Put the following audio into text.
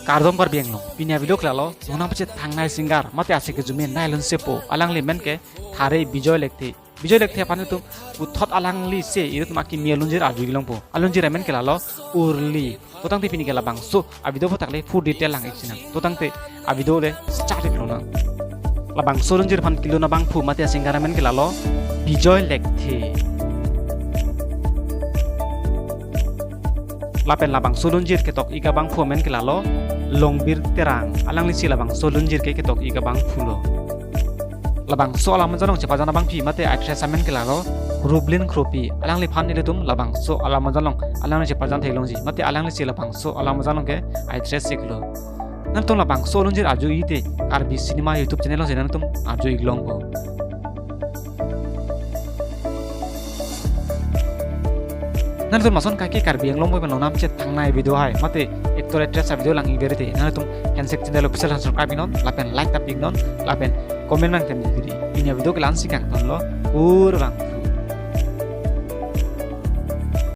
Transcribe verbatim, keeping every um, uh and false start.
Kardom Karbi Anglong, pini avideo ke lalo, nonang pachethangnei singer, mate ase kejume nai lun sepo, alangli amen ke Thare Bijoy Lekthe. Bijoy Lekthe aphan itum puthot alangli si, itum akimi alunjir arju-ik longpo. Alunjir amen ke lalo, Urli. To tangte pini ke labangso avideo aphuthak le full detail lang-ik sinang. To tangte avideo le start-ik lonang. Labangso alunjir aphan kelun abangphu mate asinger amen ke lalo Bijoy Lekthe. Lapen labangso alunjir ketok-ik abangphu amen ke lalo Longbir Terang. Alangli si labangso alunjir ke ketok-ik abangphu lo. Labangso alam ajalong chepajan abangpi mate actress amen ke lalo Rublin Kropi. Alangliphan ilitum labangso alam ajalong alangli chepajan theklongji. Mate alangli si labangso alam ajalong ke actress si iklo. Nangtum labangso alunjir arju-ik te Karbi Cinema YouTube channel along si nangtum arju-ik longpo. Nangtum lason kaike Karbi Anglong pen nonang pachethangnei video hai, mate actor actress avideo lang-ik dere te, nangtum Handshake Channel Official aphan subscribe-iknon, lapen like tap-iknon, lapen comment nangtum diri. Pini avideo ke la-ansi kangtonlo, kurvangthu.